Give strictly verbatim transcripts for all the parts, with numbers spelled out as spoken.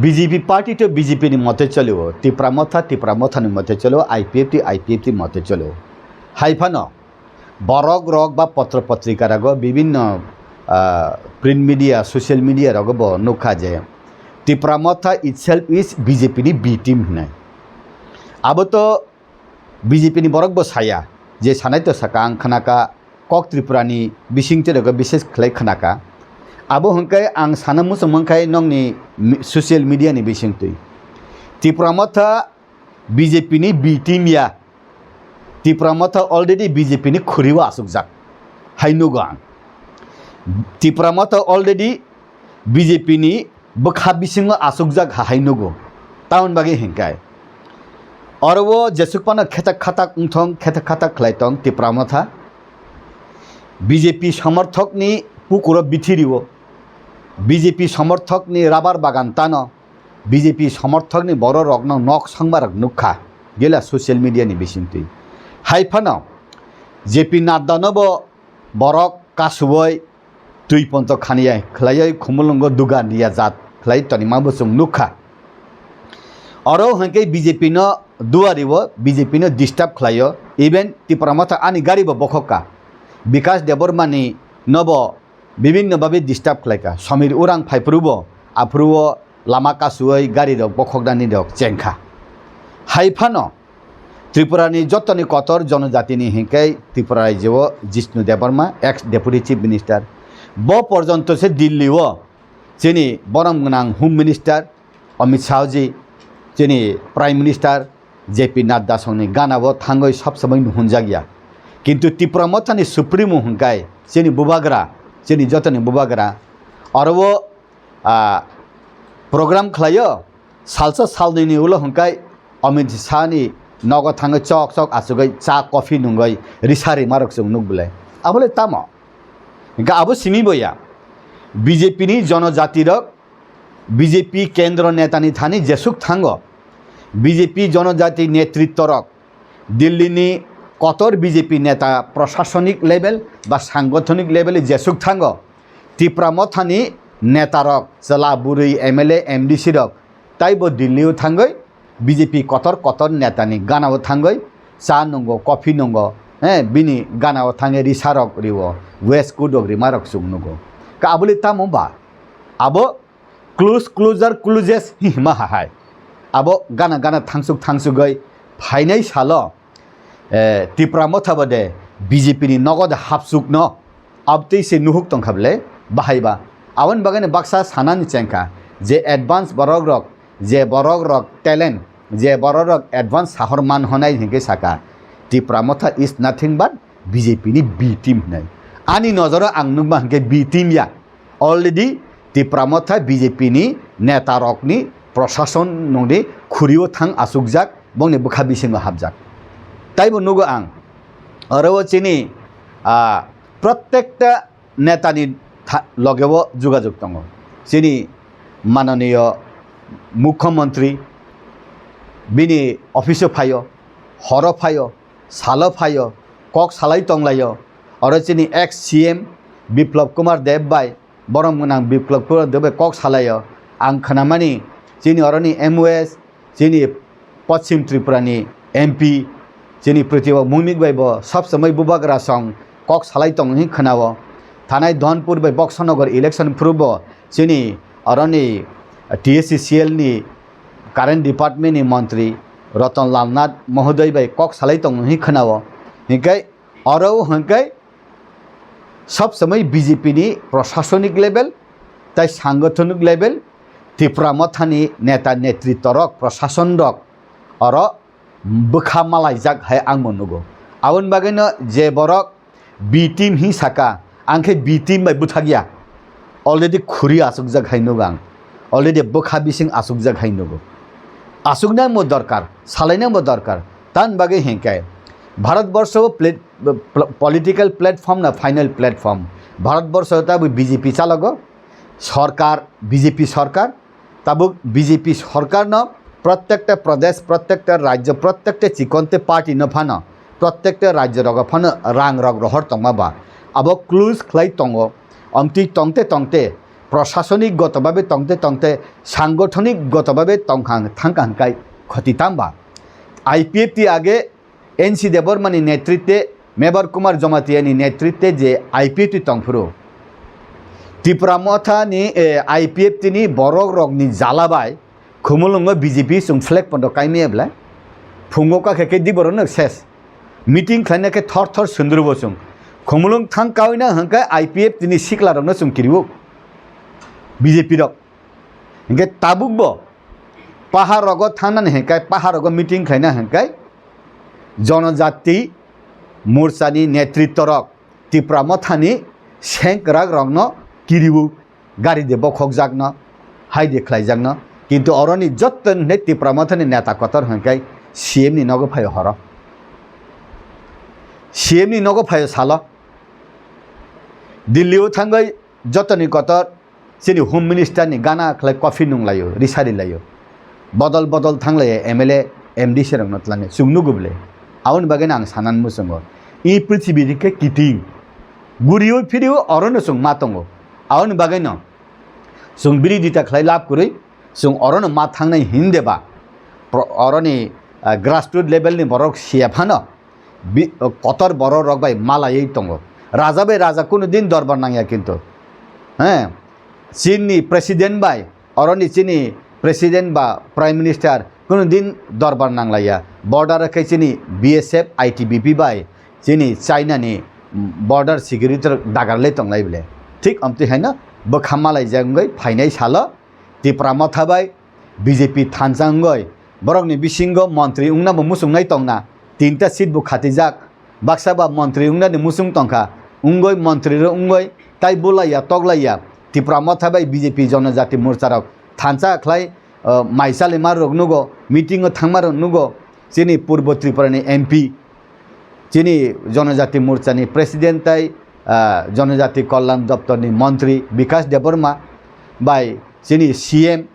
B J P party to B J P ni mote cholio, Tipra Motha Tipra Motha ni mote cholio, I P F T I P F T mote cholio. Hai phano borok rok ba potro potrika rogo bibinno, ah, print media, social media rogo bo nukha je Tipra Motha itself is B J P ni B team hinai. Abo to B J P ni borok bo saya, je sanai to saka ang khnaka kok Tripura ni bising te rogo bises khlai khnaka. Abo hwnkhe ang sana muchung mankha nokni mi-, social media ni bising twi. Tipra Motha B J P ni B team ya. Tipra Motha already B J P ni khuri o asukjak. Hai nugo ang. Tipra Motha already B J P ni bwkha bisingo asukjak ha hai nugo. Tamoni bagwi hinkai. Oro o jesuk phano khetak khatak wngthong, khetak khatak khlai tong Tipra Motha. B J P somorthok ni pukuro bithiri o. B J P somorthok ni rabar bagan tano. B J P somorthok ni borok rokno nok songma rok nukha. Gila social media ni bising twi. Hai phano J P Nadda no bo borok kasuwai twi ponto khaniya khlaiwi khumulwngo dugan riya jat khlai tonima bo chwng nukha. Oro hwnkhe B J P no duari o, B J P no disturb khlaio, even Tipra Motha ani gari bo bokhokka. Bikash Debbarma ni nobo bibinno babe disturb khlaika. Samir Urang phaiphuru bo aphuru o lama kasuwai gari rok bokhoknani rok chengkha. Hai phano Tripura ni jotoni kotor jonojati ni hinkhe Tripura rajyo o Jishnu Debbarma, ex Deputy Chief Minister, bo porjonto se Delhi o chini borom gwnang Home Minister Amit Shah ji, chini Prime Minister J P Nadda songni gana o thangwi sab samai nuhunjakya. Kintu Tipra Motha ni Supremo hwnkai chini bubagra, chini jotoni bubagra, oro o ah, program khlaio, salsa salnwini ulo hwnkai Amit Shah ni nogo thangwi chok chok achugwi cha coffee nungwi risa rima rok chwng nuk bwle. Abole tamo? Hwnkhe abo simi boya. B J P ni jonojati rok, B J P kendro neta ni thani jesuk thango. B J P jonojati netritto rok Delhi ni kotor B J P neta prosasonik level ba sangotonik level jesuk thango. Tipra Motha ni neta rok, chwla bwrwi M L A, M D C rok taibo Delhi o thangwi B J P kotor kotor neta ni gana o thangwi cha nungo, coffee nungo, eh, bini gana o thangwi risa rok rio, waste kudok rima rok chwng nugo. Ka abole tamo ba? Abo close, closer, closes hima hahai. Abo gana gana thangsuk thangsugwi phainai salo, eh, Tipra Motha bo de B J P ni nogo de hapsuk no abtwi se nuhuk tongkha bwle bahai ba. Aboni bagwi no baksa sanani chengkha je advance borok rok, je borok rok talent, je borok rok advance sahor man honai hinkhe saka Tipra Motha is nothing but B J P ni B team hinai. Ani nojoro ang nukma hinkhe B team ya. Already Tipra Motha B J P ni neta rok ni prosason nungni khuri o thang achukjak, bongni bwkha bisingo hapjak. Taibo nugo ang, oro o chini, ah, prottekta neta ni tha-, loge o jugajug tongo. Chini mananiyo Mukhyamantri bini office o phaio, horo phaio, salo phaio, kok salai tonglaio. Oro chini ex C M Biplab Kumar Deb bai, borom gwnang Biplab Kumar Deb bai kok salaio. Ang khnamani chini oroni M O S, chini Poschim Tripura ni M P, chini Pratibha Bhowmik bai bo sab samai bubagra song kok salai tong hwnwi khnao. Thanai Dhonpur bai Boxanagar election phuru bo chini oroni T S C C L ni current department ni montri Ratan Lal Nath mohodoi bai kok salai tong hwnwi khnao. Hinkhe oro hwnkhe sab samai B J P ni prosasonik level tai sangotonik level Tipra Motha ni neta netritto rok, prosason rok oro bwkha malaijak hai ang bo nugo. Aboni bagwi no je borok B team hi saka, ang khe B team bai bwthak ya. Already khuri achukjak hai nugo ang. Already bwkha bising achukjak hai nugo. Achuknai mo dorkar, salainai mo dorkar. Tan bagwi hinkhe Bharat borsho plat-, pl-, political platform na final platform. Bharat borsho tabuk B J P chalogo, sorkar, B J P sorkar, tabuk B J P sorkar no prottekta pradesh, prottekta rajyo, prottekta chikonte party no phano, prottekta rajyo rogo phano rang rok rohor tongma ba. Abo close khlai tongo, omtwi tongte tongte Prashasonik goto babe tongte tongte sangothonik goto babe tongkha thangkha hwnkhe khoti tamba. I P F T age N C Debbarmani netritwe, Mebar Kumar Jomatiyani netritwe je I P F T tongphuru, Tipra Mothani, eh, I P F T ni borok rokni jala bai Khumulwngo B J P chwng flag pondo kaimaya belai. Phungo kakhe khe diborokno ses. Meeting khlaina khe thor thor sundrubo chwng. Khumulwng thang kawina hwnkhe I P F T ni sikla rokno chwng kiriwo. B J P rok. Hwnkhe tabukbo pahar rogo thangnani hwnkhe, pahar rogo meeting khlaina hwnkhe Jonojati Morchani netritto rok Tipra Mothani sengkwrak rokno kiriwo. Gari de bokhokjakno, hai de khlaijakno, kintu oroni jotto hwnwi Tipra Mothani neta kotor hwnkhe C M ni nogo phaio horo. C M ni nogo phaio salo. Delhi o thangwi jottoni kotor chini Home Minister ni gana khlai coffee nunglaio, risari laio. Bodol bodol thanglaiya M L A, M D C rokno twlangwi chwng nugo bwle. Aboni bagwino ang sanan muchungo. I prithibi khe kiting. Guriui phiriui orono chwng ma tongo. Aboni bagwino chwng biridita khlai lab kwrwi, chwng orono ma thangnai hinde ba, pro-, oroni, ah, grassroot level ni borok siya phano bi-, kotor borok rok bai malaiwi tongo. Raja bai raja kunu din dorbar nangya kintu. He, Chin ni president bai, oroni chini president ba prime minister kunu din dorbar nanglaiya. Border khe chini B S F, I T B P bai chini China ni border security rok dagarle tonglai bole. Thik omtwi haino bwkha malaijak wngwi phainai salo Tipra Motha bai B J P thansa wngwi borokni bisingo montri wngna bo muchungnai tongna, tinta seat bo khatijak, baksa ba montri wngnani muchung tongkha, wngwi montri rok wngwi tai bulaiya toklaiya Tipra Motha bai B J P Jonojati Morcha rok thansa khlai, uh, mai chalima rok nugo, meeting o thangma rok nugo, chini Purbo Tripura ni M P, chini Jonojati Morcha ni president tai, ah, Jonojati Kalyan Doptor ni montri Bikash Debbarma bai chini C M,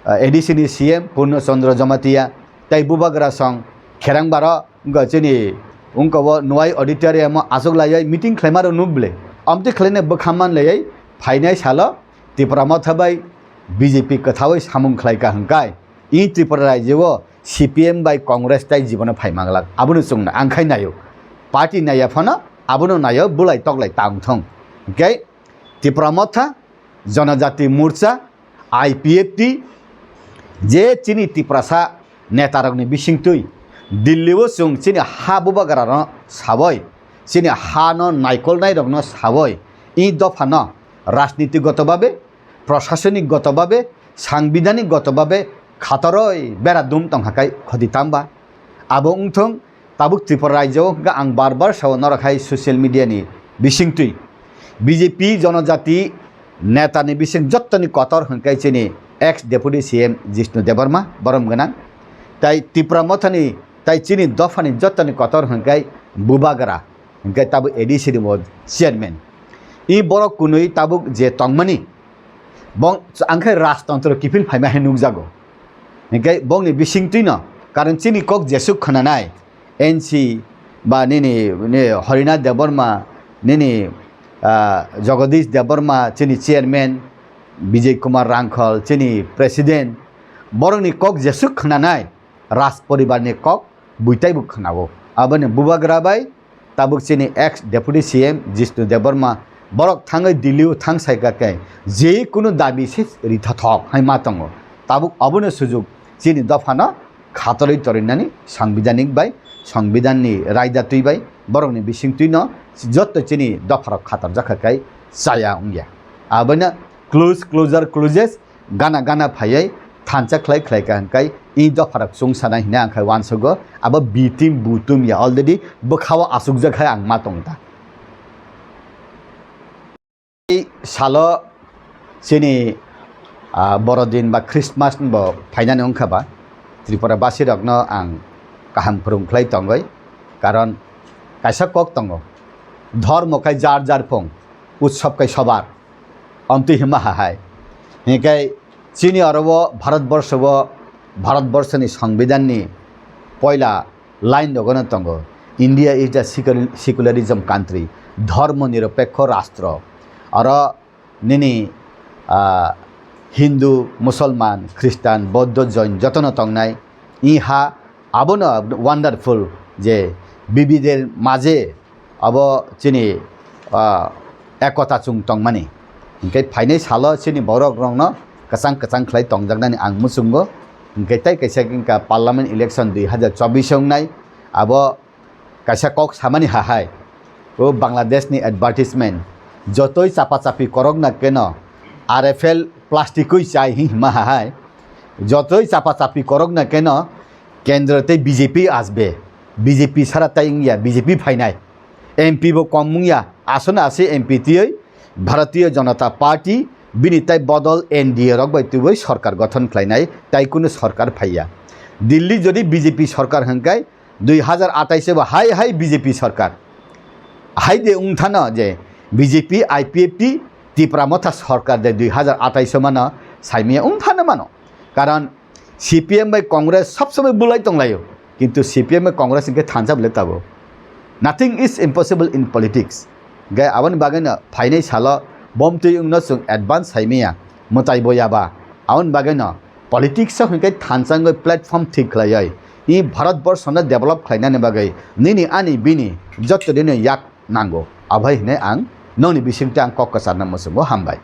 ah, A D C ni C M Purno Chandra Jamatia tai bubagra song kherang baro wngkha chini wngkha o Nwai auditorium o achuk laiwi meeting khlaima rok nuk bwle. Amtwi khlaina bwkha man laiwi phainai salo Tipra Motha bai B J P kwthaui samung khlaikha hwnkhe i Tripura rajyo o C P M bai Congress tai jibano phai manglak. Abono chwngno ang khai naio. Party naiya phano abono naio, bulai toklai ta wng thung. Hwnkhe Tipra Motha, Jonojati Morcha, I P F T, je chini Tiprasa netarokni bisingtwi Delhi o chwng chini ha bubagrano sawi, chini hano naikolnairokno sawi, i dophano rajnitigoto babe, prosasonik goto babe, sangbidanik goto babe khatoroi bera dum tongkha kai khoti tamba. Abo wngthung, tabuk Tripura rajyo o hwnkhe ang bar bar sao norok hai social media ni bisingtwi B J P Jonojati neta ni bising jottoni kotor hwnkhe chini ex deputy C M Jishnu Debbarma borom gwnang, tai Tipra Mothani tai chini dophani jottoni kotor hwnkhe bubagra. Hwnkhe tabuk A D C ni bo chairman. I borok kunui tabuk je tongmani, bong angkhe rajtontro kiphil phaima hai nukjago. Hwnkhe bongni bisingtwino, karon chini kok jesuk khwnanai, N C ba nini, ni Harinath Debbarma, nini, ah, Jagadish Debbarma, chini chairman, Bijay Kumar Rangkhal, chini president, borokni kok jesuk khwnanai, Raj poribar ni kok buitai bo khwnao. Aboni bubagra bai tabuk chini ex deputy C M Jishnu Debbarma borok thangwi Delhi o thang sai kha khe je kunu dabi se rithothok hai ma tongo. Tabuk abono sujuk chini dophano khatorwi torinani sangbidanik bai sangbidanni raida twi bai borokni bisingtwino jotto chini dopharok khatorjak kha khe chaya wngya. Abono close, closer, closes gana gana phaiwi thansa khlai khlai kha hwnkhe i dopharok chwng sanai hwnwi ang khai uansugo. Abo B team, bu team ya already bwkhao achukjak hai ang ma tong ta. I salo chini, ah, Borodin ba Christmas bo phainani wngkha ba, Tripura basi rokno ang kaham phwrwng khlai tongwi, karon kaisa kok tongo, dhormo khai jar jar phung, utsob khai sobar. Amtwi hima ha hai. Hinkhe chini oro o Bharat borsho o, Bharat borsho ni songbidan ni poila line rogo no tongo, "India is the secular-, secularism country, dhormo niropekho rastro." Oro nini ah, Hindu, Musulman, Christian, Buddho, Jain jotono tongnai. I ha abono wonderful je bibidher maje abo chini, ah, ekota chung tongmani. Hinkhe phainai salo chini borok rokno kwchang kwchang khlai tongjaknani ang muchungo. Hinkhe tai kaisa hinkha parliament election dui hazar chobbish wngnai, abo kaisa kok samani hahai. O Bangladesh ni advertisement, jotoi chapa chapi korokna keno R F L plastic oi chai hing hima hahai. Jotoi chapa chapi korokna keno kendro tei B J P asbe, B J P sara tai wngya, B J P phainai. M P bo kom wngya, aswk no aswk M P twiwi Bharatiya Janata Party bini tai bodol N D A rok bai twiwi sorkar gothon khlainai, tai kunu sorkar phaiya. Delhi jodi B J P sorkar hwnkhe dui hazar atais bo hai hai B J P sorkar. Hai de wngthano je B J P, I P F T, Tipra Motha sorkar de dui hazar atais mano saimaya wngthano mano. Karon C P M bai Congress sob somoi bulai tonglaio, kintu C P M bai Congress hinkhe thansa bole tabo. Nothing is impossible in politics. Gai aboni bagwino phainai salo bomtwi wngno chwng advance saimaya, mwtai boyaba. Aboni bagwino politics o hinkhe thansangwi platform thik khlaiwi i Bharat Borshono develop khlainani bagwi nini ani bini jotto dino yak nango. Abohai hinwi ang nokni bisingtwi ang kok kwcharna muchungo, hambai.